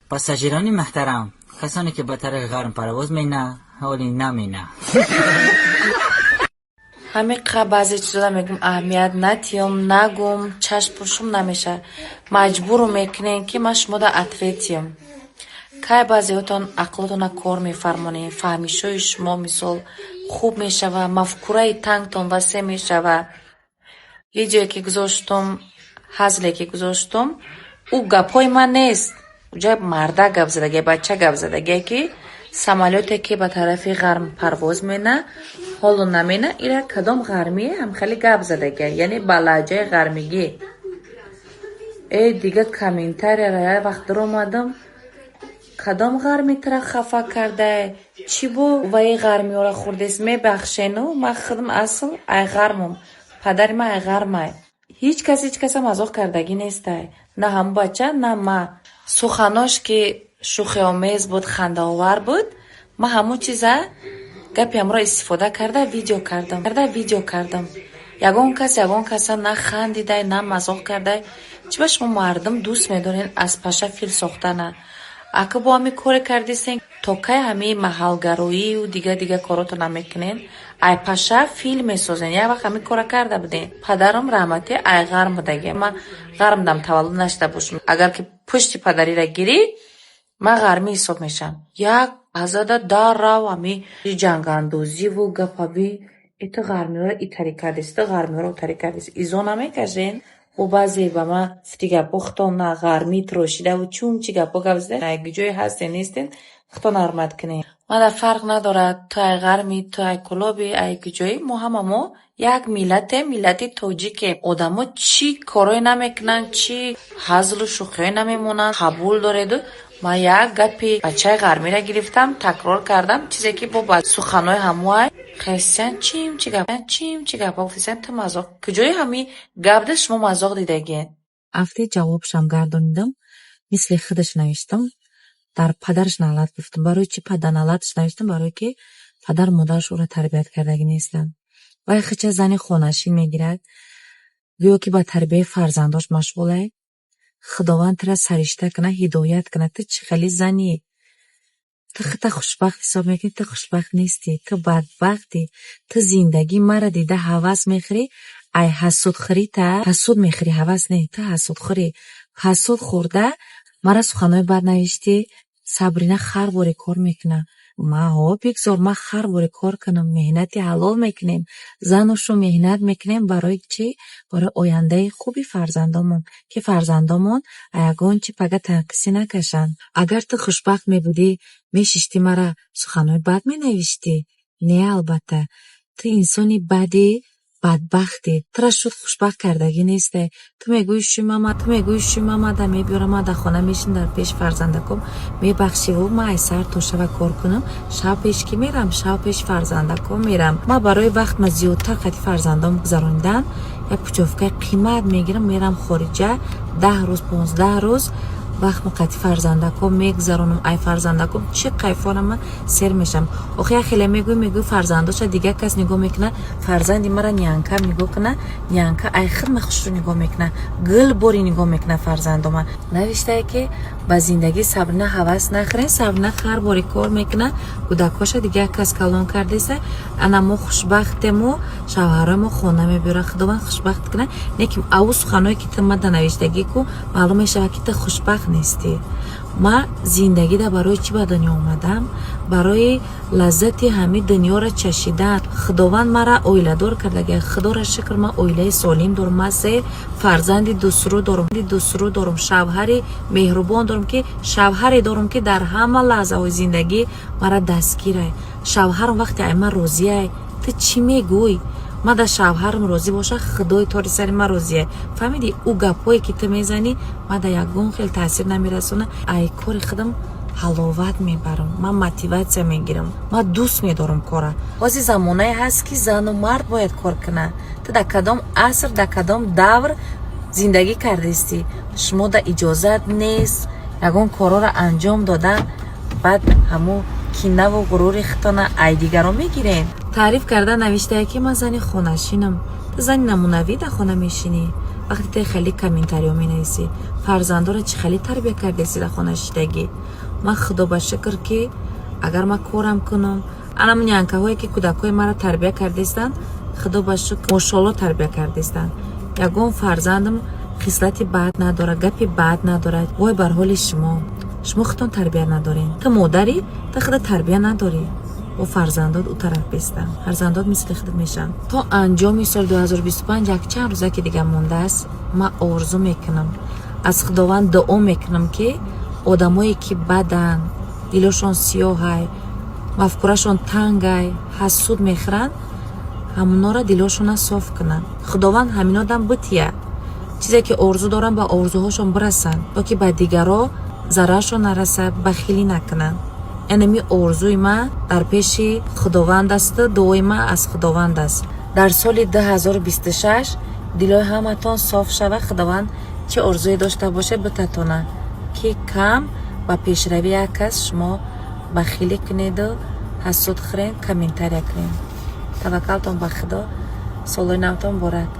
Пассажирони муҳтарам, касоне ки ба тарафи ғарм парвоз мена, ҳоли намена. Ҳамиқа баъзе чизода мегӯм, аҳамият натиём, нагум, чашм пӯшум, намеша. Маҷбуру мекунем, ки ман шумода ответ тиём. Кай баъзеҳотон ақлотона кор мефармонем, фаҳмишҳои шумо, мисол, хуб мешава, мафкураи тангтон васеъ мешава. Видеое ки гузоштум, ҳазле ки гузоштум, ӯ гапҳои ман нест. Уҷа мардак гап задагия, бача гап задагия, ки самолёте ки ба тарафи ғарм парвоз мена, ҳоло намена, ира кадом ғармие ҳам хеле гап задагия, яъне ба лаҳҷаи ғармигӣ. Э, дига комментарияра як вақт даромадам: кадом ғарми тара хафа кардае, чӣ бо ваи ғармиёра хӯрдест? Мебахшену, ман худам асл ай ғармам, падари ман ай ғармай. Ҳеҷ кас ҳеҷ каса мазоқ кардагӣ нестай, на ҳамун бача, на ма. Суханош ки шӯхиомез буд, хандаовар буд, ман ҳамун чиза, гапи ҳамро истифода карда видео кардам, карда видео кардам. Ягон кас ягон каса на хандидай, на мазоқ кардай. Чӣ ба шумо мардум дӯст медорен аз паша фил сохтана? Ака, бо ҳамин коре кардистен, то кай ҳамин маҳалгароию дига дига корото намекунен? Ай паша фил месозен. Як вақт ҳамин кора карда будем. Падарам раҳматӣ ай ғарм будагия. Ман ғармдам таваллуд нашуда бошам, агар ки пушти падарира гирӣ, ман ғармӣ ҳисоб мешавам. Як лаҳзада даррав ҳами ҷангандозиву гапаби иту ғармиёро итари кардест, ту ғармиёро утари кардест. Изо намекашен? Бо баъзе ба ман фити гапҳо, худтон на ғармӣ тирошидаву чунчи гапҳо гап зада, ҷое ҳастен, нестен, худтон ҳурмат кунед. Мада фарқ надорад, ту ай ғармӣ, ту ай кӯлобӣ, ай куҷоӣ, мо ҳама мо як миллатем, миллати тоҷикем. Одамо чӣ корое намекунанд, чӣ ҳазлу шӯхиҳое намемонанд, қабул дореду. Ман як гапи бачаи ғармиро гирифтам, такрор кардам, чизе ки бо ба суханҳои ҳамоай хестиян, чим чи гап, чим чи гапҳо гуфтисян. Ту мазоқ куҷои ҳамин гап да шумо мазоқ дидагиен? Афти ҷавобшам гардонидам, мисли худаш навиштам, дар падараш налат гуфтам. Барои чӣ налаташ навиштам? Барое ки падару модараш ӯро тарбият кардагӣ нестанд. Вай хича зани хонашин мегирад, гӯё ки ба тарбияи фарзандош машғулай. Худованд тура саришта кунад, ҳидоят кунад. Ту чӣ хели занӣ? Ту худта хушбахт ҳисоб мекунӣ, ту хушбахт нестӣ, ту бадбахтӣ. Ту зиндагии маро дида ҳавас мехӯрӣ, ай ҳасудхӯрита ҳасуд мехӯрӣ, ҳавас не, ту ҳасудхӯрӣ. Ҳасуд хӯрда мара суханҳои бад навиштӣ. Сабрина хар боре кор мекунад. Ма ҳо, бигзор ман хар боре кор кунам, меҳнати ҳалол мекунем, зану шу меҳнат мекунем. Барои чӣ? Барои ояндаи хуби фарзандомон, ки фарзандомон ягон чи пага танқисӣ накашанд. Агар ту хушбахт мебудӣ, мешиштӣ, мара суханҳои бад менавиштӣ? Не, албатта. Ту инсони бадӣ, бадбахтӣ. Тура шуд хушбахт кардагӣ несте. Ту мегӯӣ, шӯй мама, ту мегӯӣ, шӯй мама да мебиёрам, ма дар хона мешинам, дар пеши фарзандаком. Мебахшиву, ман ай саҳар то шаба кор кунам, шаб пеш кӣ мерам? Шаб пеши фарзандаком мерам. Ман барои вақтма зиёдтар қати фарзандом гузаронидан як путёвкаи қимат мегирам, мерам хориҷа, 10 рӯз, 15 рӯз вақтма қати фарзандаком мегузаронам. Ай фарзандаком чӣ кайфонама, сер мешавам. Охи як хеле мегӯй, мегӯй, фарзандоша дигар кас нигоҳ мекунад. Фарзанди мара нянькам нигоҳ кунад, нянька ай хидма хушрӯ нигоҳ мекунад, гул бори нигоҳ мекунад фарзандома. Навиштае, ки ба зиндагии Сабрина ҳавас нахӯрен, Сабрина хар бори кор мекунад, кӯдакҳоша дигар кас калон кардеса, ана мо хушбахтему, шавҳарои мо хона мебиёрад. Худованд хушбахт кунад. Лекин аву суханҳое ки ту мада навиштагӣ ку, маълум мешавад, ки ту хушбахт нестӣ. Ман зиндагида барои чӣ ба дунё омадам? Барои лаззати ҳамин дунёро чашидан. Худованд мара оиладор кардага, худоро шукр, ман оилаи солим дорам, ман се фарзанди дӯстрӯ дорам, дӯстрӯ дорам, шавҳари меҳрубон дорам, ки шавҳаре дорам, ки дар ҳама лаҳзаҳои зиндагӣ мара дастгирай. Шавҳарам вақте ай ман розиай, ту чӣ мегӯй? Ман дар шавҳарам розӣ боша, худои тори сари ман розия. Фаҳмидӣ? Ӯ гапҳое ки ту мезанӣ, ман дар ягон хел таъсир намерасона. Ай кори худам ҳаловат мебарам, ман мотиватсия мегирам, ман дӯст медорам кора. Ҳозир замонае ҳаст, ки зану мард бояд кор кунанд. Ту дар кадом аср, дар кадом давр зиндагӣ кардистӣ? Шумо да иҷозат нест ягон корҳоро анҷом дода, баъд ҳамун кинаву ғурури худтона ай дигарон мегирем. Таъриф карда навиштае, ки ман зани хонашинам. Ту зани намунавӣ, дар хона мешинӣ. Вақте те хеле комментариё менависӣ, фарзандора чӣ хеле тарбия кардеси дар хона шиштагӣ? Ман, худо ба шукр, ки агар ман корам кунам, анам нянькаҳое, ки кӯдакҳои маро тарбия кардестанд, худо ба шукр, мошолло, тарбия кардестанд. Ягон фарзандам хислати бад надорад, гапи бад надорад. Вой бар ҳоли шумо! Шумо худтон тарбия надоред. Ту модарӣ, ту худа тарбия надорӣ, бо фарзандот ӯ тараф бестанд, фарзандот мисли худат мешаванд. То анҷоми соли 2025 якчанд рӯза ки дига мондааст, ман орзу мекунам, аз Худованд дуо мекунам, ки одамое, ки баданд, дилошон сиёҳай, мафкурашон тангай, ҳасуд мехӯранд, ҳамонора дилошона соф кунанд. Худованд ҳаминодам бития чизе, ки орзу доранд, ба орзуҳошон бирасанд, то ки ба дигаро зараршон нарасад, бахилӣ накунанд. Энами орзуи ман дар пеши Худованд асту дуои ман аз Худованд аст. Дар соли 2026 дилои ҳаматон соф шава. Худованд чӣ орзуе дошта бошед, битатона, ки кам ба пешравӣ як кас шумо бахилӣ кунеду ҳасуд хӯрен, комментария кунед. Таваккалтон ба Худо. Солои навтон муборак.